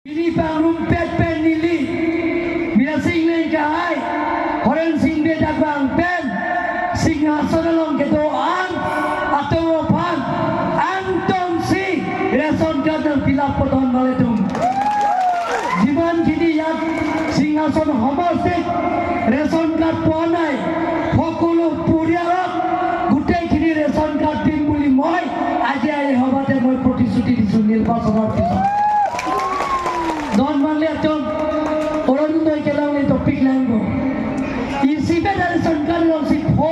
Ini pang rumpet pen nili bila sing leng ka ai horen sing be da bang pen singhason long ke to an atau pan anton si ration card fill up প্ৰদান মালে। যিমানখিনি ইয়াত সিংহাসন সমষ্টিত ration card পোৱা নাই, সকলো পৰিয়ালক গোটেইখিনি ৰেচন কাৰ্ড দিম বুলি মই আজি এই সভাতে মই প্ৰতিশ্ৰুতি দিছোঁ নিৰ্বাচনৰ পিছত। Don mangle atom Orunodoi kelang ni topik langgo. Isi be dari ration card long si pho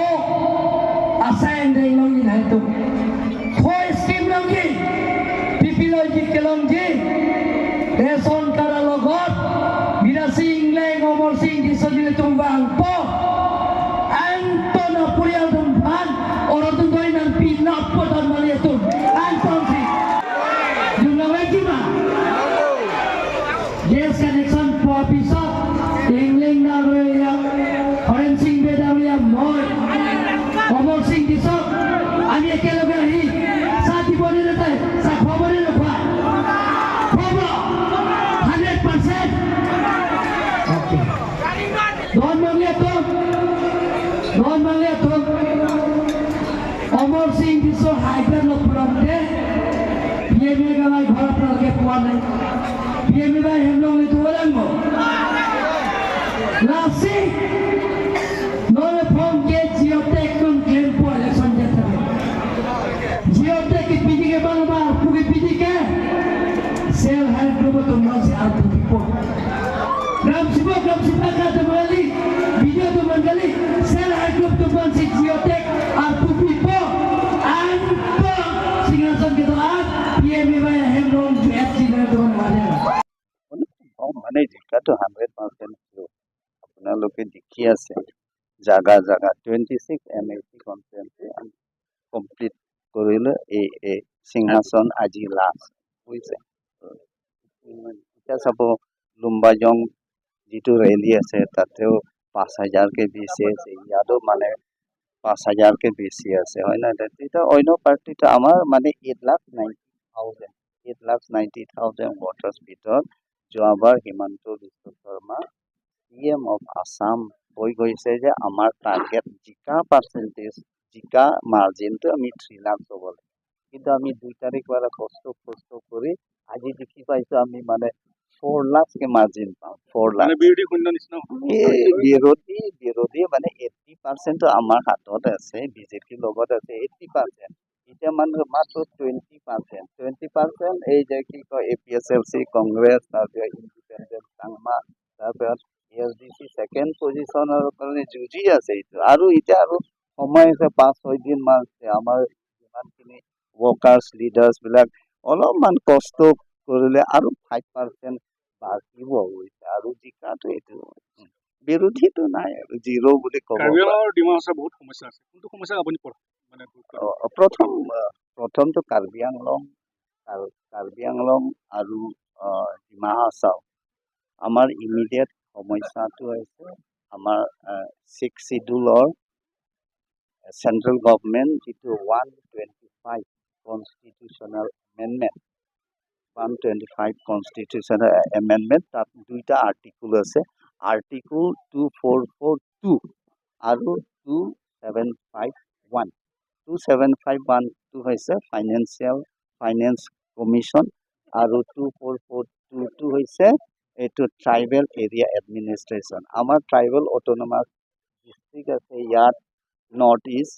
asai ndeng long ni hai tu. Pho scheme long ki pipi loi ki kelong ji ration card লগত Mira Singh Leng Omar Singh disodile tumbang po Anton পৰিয়াল তুমফান Orunodoi nan pinap po don mali atum Anton si Jumlah kima gas connection পোৱাৰ পিছত ইংলিং ডাঙৰীয়া, হৰেণ সিং বে ডাঙৰীয়া, মই অমৰ সিং দিছক আমি একেলগে আহি চাহ দিবনে নাযায়? চাহ খুৱাবনে নোখোৱায়? খুৱাব 100%। ধন মাংলিয়া তো ধন মাংলিয়া তো অমৰ সিং দিছৰ হাইব্ৰেড লক্ষণতে পি এম এ গালাই ঘৰ আপোনালোকে পোৱা নাই। পি এম এ বাই হেমলং লিটো লাগিব লাসি নলে ফোন কে জিওটেক কোন ক্লেম পো ইলেকশন যেতে জিওটেক পিজি কে বালবা পুকি পিজি কে সেল হেল্প গ্রুপ তোমরা সে আর পুকি পো গ্রাম সেবক গ্রাম সেবিকা তোমালি ভিডিও তো মন্ডলী সেল হেল্প গ্রুপ তোমরা সে জিওটেক আর পুকি পো আন্ত সিংহাসন কে তো আর পিএমএ বাই হেমরং জুএফসি না তোমার মানে মানে জিকাটো 100% আপোনালোকে দেখি আছে। জাগা জাগা 26 MAC constituency complete কৰিলে। এই সিংহাসন আজি লাষ্ট বুজিছে। এতিয়া চাব, লুম্বাজং যিটো ৰেলী আছে, তাতেও 5,000কে বেছি আছে। ইয়াতো মানে 5,000কে বেছি আছে, হয় নহয়? তেতিয়া অন্য পাৰ্টিটো আমাৰ মানে 8,90,000, 8,90,000 voters ভিতৰত যোৱাবাৰ Himanta Biswa Sarma C M of Assam কৈ গৈছে যে আমাৰ টাৰ্গেট জিকা পাৰ্চেণ্টেজ, জিকা মাৰ্জিনটো আমি 3 লাখ হ'ব লাগে। কিন্তু আমি 2 তাৰিখ পৰা কষ্ট কষ্ট কৰি আজি দেখি পাইছোঁ, আমি মানে 4 লাখকে মাৰ্জিন পাওঁ, 4 লাখ। মানে বিৰোধী শূন্য নিচিনা হ'ব। এই বিৰোধী মানে 80%টো আমাৰ হাতত আছে, বিজেপিৰ লগত আছে 80%। এতিয়া মানে মাত্ৰ 20%, 20% এই যে কি কয় A P S L C, Congress, তাৰপিছত ইণ্ডিপেণ্ডেণ্ট চাংমা, তাৰপিছত এছ ডি চি ছেকেণ্ড পজিশ্যনৰ কাৰণে যুঁজি আছে এইটো। আৰু এতিয়া আৰু সময় আছে, 5-6 দিন মান আছে। আমাৰ যিমানখিনি ৱৰ্কাৰ্ছ লিডাৰ্ছবিলাক অলপমান কষ্ট কৰিলে আৰু 5% বাঢ়িব বুজিছে। আৰু জিকাটো এইটো বিৰোধীটো নাই আৰু জিৰ' বুলি ক'ব কাৰ্বি পাৰি। আংলঙৰ ডিমা হাছাওৰ বহুত সমস্যা আছে। কোনটো সমস্যা আপুনি মানে গুৰুত্ব দিব? প্ৰথমটো কাৰ্বি আংলং আৰু কাৰ্বি আংলং আৰু ডিমা হাছাও আমাৰ ইমিডিয়েট সমস্যাটো হৈছে আমাৰ ছিক্স চিডিউলৰ চেণ্ট্ৰেল গভমেণ্ট যিটো 125 constitutional amendment, 125 constitutional amendment, তাত দুইটা আৰ্টিকুল আছে, আৰ্টিকুল 2442 আৰু 2751। 2751টো হৈছে ফাইনেন্স কমিশ্যন আৰু 2442টো হৈছে এইটো ট্ৰাইবেল এৰিয়া এডমিনিষ্ট্ৰেশ্যন। আমাৰ ট্ৰাইবেল অট'নমাছ ডিষ্ট্ৰিক্ট আছে ইয়াত North East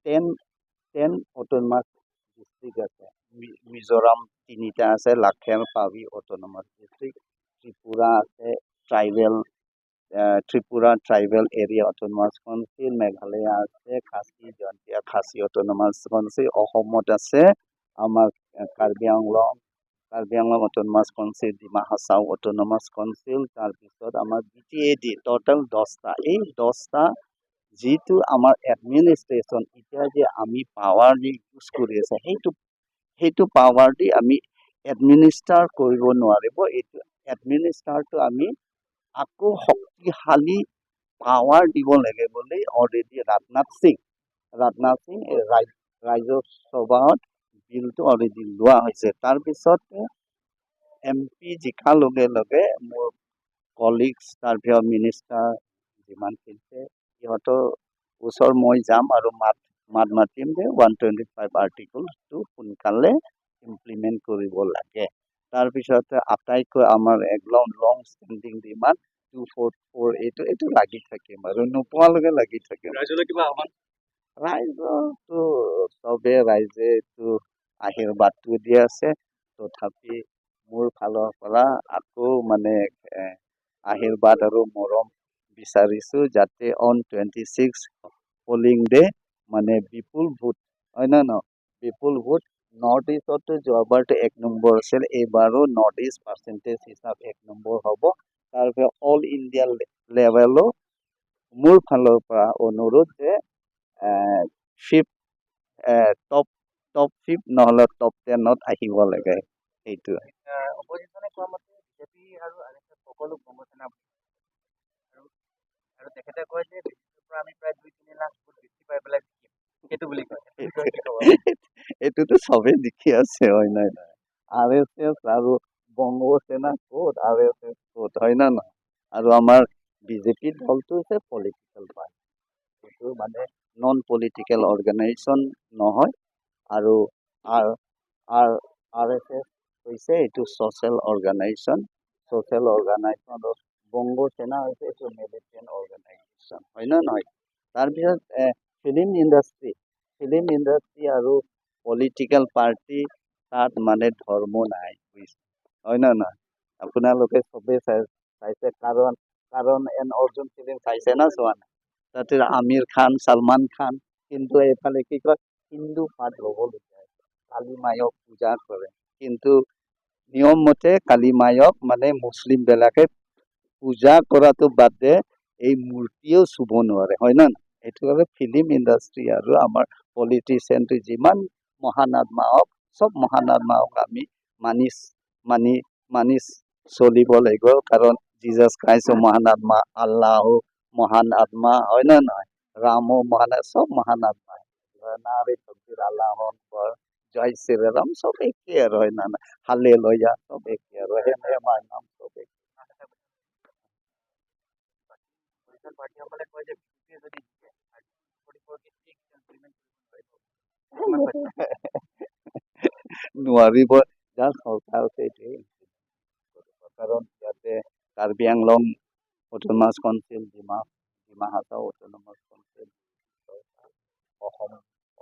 10 autonomous district আছে। মিজোৰাম তিনিটা আছে, লাখেৰ পাবি অট'নমাছ ডিষ্ট্ৰিক্ট, ত্ৰিপুৰা আছে Tripura tribal area autonomous council, Meghalaya আছে খাচী জয়ন্তীয়া খাচী অট'নমাছ কাউন্সিল, অসমত আছে আমাৰ Karbi Anglong autonomous council, Dima Hasao autonomous council, তাৰপিছত আমাৰ B T A D, total 10টা। এই 10টা যিটো আমাৰ এডমিনিষ্ট্ৰেশ্যন এতিয়া যে আমি পাৱাৰ যে ইউজ কৰি আছে, সেইটো পাৱাৰ দি আমি এডমিনিষ্টাৰ কৰিব নোৱাৰিব। এইটো এডমিনিষ্টাৰটো আমি আকৌ শক্তিশালী পাৱাৰ দিব লাগে বুলি অলৰেডি ৰাজনাথ সিং ৰাজ্যসভাত বিলটো অলৰেডি লোৱা হৈছে। তাৰপিছত এম পি জিকাৰ লগে লগে মোৰ কলিগছ, তাৰপিছত মিনিষ্টাৰ যিমানখিনি আছে, সিহঁতৰ ওচৰ মই যাম আৰু মাত মাত মাতিম যে 125 আৰ্টিকলটো সোনকালে ইমপ্লিমেণ্ট কৰিব লাগে। তাৰপিছত আটাইতকৈ আমাৰ একদম লং ষ্টেণ্ডিং ডিমাণ্ড 244, এইটো লাগি থাকিম আৰু নোপোৱালৈকে লাগি থাকিম। ৰাইজলৈ কিবা আহ্বান? ৰাইজৰতো চবে ৰাইজে এইটো আশীৰ্বাদটো দি আছে। তথাপি মোৰ ফালৰ পৰা আকৌ মানে আশীৰ্বাদ আৰু মৰম বিচাৰিছোঁ, যাতে on 26 polling day মানে বিপুল ভোট, হয় নে নহয়, বিপুল ভোট। নৰ্থ ইষ্টতো যোৱাবাৰটো এক নম্বৰ আছিল, এইবাৰো নৰ্থ ইষ্ট পাৰ্চেণ্টেজ হিচাপ এক নম্বৰ হ'ব। তাৰপিছত অল ইণ্ডিয়া লেভেলো মোৰ ফালৰ পৰা অনুৰোধ যে ফিফ্থ, টপ টপ ফিফ্থ নহ'লে টপ 10ত আহিব লাগে, সেইটোৱে। অপজিশ্যনে কোৱা মতে বিজেপি আৰু আৰ এছ এছ সকলো বংগসেনা বুলি আৰু আৰু তেখেতে কয় যে বিজেপিৰ পৰা আমি প্ৰায় 2-3 লাখ ভোট বেছি পাই পেলাই জিকিম, সেইটো বুলি কয়। সেইটো বিষয়ে কি ক'ব? এইটোতো চবেই দেখি আছে, হয় নাই নহয়? আৰ এছ এছ আৰু বংগ সেনা ক'ত, আৰ এছ এছ ক'ত, হয় না নহয়? আৰু আমাৰ বিজেপি দলটো হৈছে পলিটিকেল পাৰ্টি, এইটো মানে নন পলিটিকেল অৰ্গেনাইজেশ্যন নহয়। আৰু R R R S S হৈছে এইটো ছ'চিয়েল অৰ্গেনাইজেশ্যন, ছ'চিয়েল অৰ্গেনাইজেশ্যনত বংগ সেনা হৈছে এইটো মিলিটেণ্ট অৰ্গেনাইজেশ্যন, হয় নে নহয়? তাৰপিছত ফিল্ম ইণ্ডাষ্ট্ৰি আৰু পলিটিকেল পাৰ্টি, তাত মানে ধৰ্ম নাই, বুজিছে, হয় নে নহয়? আপোনালোকে চবেই চাইছে, কাৰণ কাৰণ এণ্ড অৰ্জুন ফিল্ম চাইছে না চোৱা নাই? তাতে আমিৰ খান, ছলমান খান, কিন্তু এইফালে কি কয়, হিন্দু পাত ল'বলগীয়া হৈছে, কালী মায়ক পূজা কৰে। কিন্তু নিয়ম মতে কালী মায়ক মানে মুছলিমবিলাকে পূজা কৰাটো বাদ দে, এই মূৰ্তিও চুব নোৱাৰে, হয় নে নহয়? সেইটো বাবে ফিল্ম ইণ্ডাষ্ট্ৰি আৰু আমাৰ পলিটিচিয়ানটো যিমান মহান আত্মা হওক, চব মহান আত্মা হওক, আমি মানি মানি মানি চলিব লাগিব। কাৰণ জিজাছ খ্ৰাইষ্টো মহান আত্মা, আল্লাহো মহান আত্মা, হয় নে নহয়? ৰামো মহান, চব মহান আত্মা। নাৰে তকবীৰ, আল্লাহ আকবৰ, জয় শ্ৰীৰাম, চব একেই আৰু, হয় নে নহয়? হালেলুয়া, চব একেই আৰু হেম হেমাৰ নাম, চব একেই। অপজিশ্যন পাৰ্টীসকলে কয় যে বিজেপিয়ে যদি জিকে, 44 কে ইমপ্লিমেণ্ট কৰিব নোৱাৰিব। নোৱাৰিব, যাৰ চৰকাৰ আছে এইটোৱে implement কৰিব। কাৰণ ইয়াতে Karbi Anglong autonomous council, Dima Hasao autonomous council, Assam,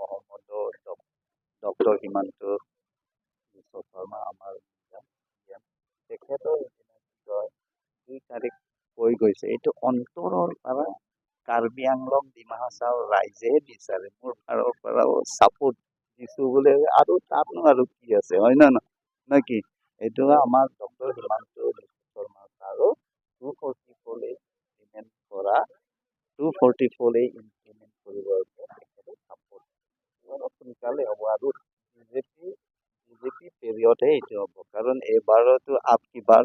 অসমতো ডক্টৰ হিমন্ত বিশ্ব শৰ্মা আমাৰ CM, তেখেতৰ কি কয়, 2 তাৰিখ কৈ গৈছে। এইটো অন্তৰৰ পৰা কাৰ্বি আংলং, ডিমা হাছাও ৰাইজে বিচাৰে। মোৰ ফালৰ পৰাও ছাপোৰ্ট দিছোঁ বোলে, আৰু তাতনো আৰু কি আছে, হয় নে নহয়, নে কি? এইটো আমাৰ ডক্টৰ হিমন্ত বিশ্ব শৰ্মা ছাৰো 244 ইমপ্লিমেণ্ট কৰা, 244 ইমপ্লিমেণ্ট কৰিবৰ বাবে তেখেতে ছাপোৰ্ট অলপ সোনকালে হ'ব। আৰু বিজেপি বিজেপি পিৰিয়ডহে এইটো হ'ব, কাৰণ এইবাৰতো আব কি বাৰ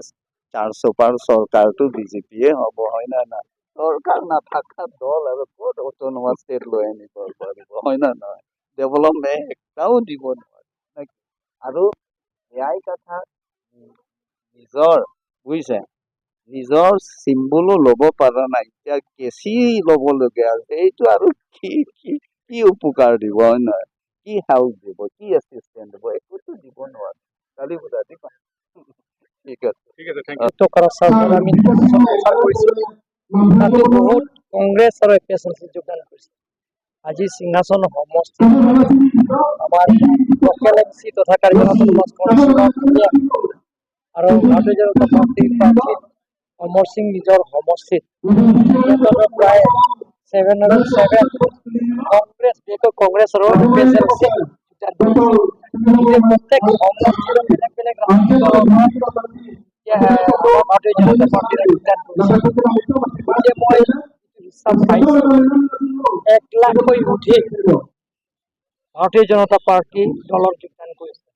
400 পাৰ চৰকাৰটো বিজেপিয়ে হ'ব, হয় নে নহয়? চৰকাৰ নাথাকা দল আৰু ক'ত অট'নমাছ ষ্টেট লৈ আনিব পাৰিব, হয় নে নহয়? ডেভেলপমেণ্ট একটাও দিব নোৱাৰে, নে কি? আৰু এয়াই কথা, নিজৰ, বুজিছে, নিজৰ চিম্বলো ল'ব পৰা নাই, এতিয়া কেঁচি ল'বলগীয়া আছে। এইটো আৰু কি কি কি উপকাৰ দিব, হয় নহয়? কি হেল্প দিব, কি এছিষ্টেণ্ট দিব? একোতো দিব নোৱাৰে। কালি বুজা দিবা, ঠিক আছে। ঠিক আছে, thank U. টকাৰ চাৰ্জাৰ আমি প্ৰচাৰ কৰিছিলোঁ, তাতো বহুত কংগ্ৰেছ আৰু A P S L C যোগদান কৰিছে। আজি সিংহাসন সমষ্টিত আমাৰ লোকেল এম চি তথা কাৰ্বি অট'নমাছ কাউন্সিলৰ আৰু ভাৰতীয় জনতা পাৰ্টীৰ প্ৰাৰ্থী অমৰ সিং নিজৰ সমষ্টিত সিহঁতৰ প্ৰায় 707 কংগ্ৰেছ, বিশেষকৈ কংগ্ৰেছ আৰু A P S L C যোগদান কৰিছে। গতিকে প্ৰত্যেক সমষ্টিৰ বেলেগ বেলেগ ৰাজনৈতিক দলৰ পৰা এতিয়া আমাৰ ভাৰতীয় জনতা পাৰ্টীৰ যোগদান কৰিছে। গতিকে মই হিচাপ পাইছোঁ, 1 লাখকৈ অধিক ভাৰতীয় জনতা পাৰ্টী দলত যোগদান কৰিছে।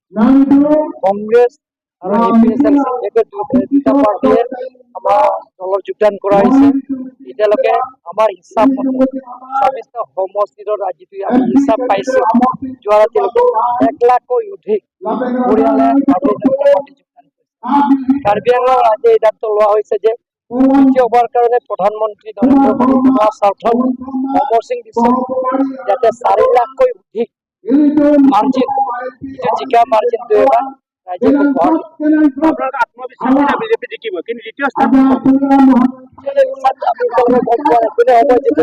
কংগ্ৰেছ আৰু A P S L C, বিশেষকৈ দুটা পাৰ্টীয়ে আমাৰ দলত যোগদান কৰা হৈছে। এতিয়ালৈকে আমাৰ হিচাপ মতে 26টা সমষ্টিত যিটো আমি হিচাপ পাইছোঁ, যোৱা ৰাতিলৈকে 1 লাখকৈ অধিক পৰিয়ালে ভাৰতীয় জনতা পাৰ্টীত যোগদান কৰিছে। কাৰ্বি আংলং ৰাইজে এই সিদ্ধান্ত লোৱা হৈছে যে দ্বিতীয়বাৰ কাৰণে প্ৰধানমন্ত্ৰী নৰেন্দ্ৰ মোদী টকাৰ স্বাৰ্থত অমৰ সিং দিছে, যাতে 4 লাখকৈ অধিক মাৰ্জিন, যিটো জিকা মাৰ্জিনটো এবাৰ ৰাইজে উপহাৰ দিব। আপোনালোকে আত্মবিশ্বাস বিজেপি জিকিব, কিন্তু দ্বিতীয় স্থান আমি এতিয়ালৈকে গম পোৱা নাই কোনে হ'ব। যেতিয়া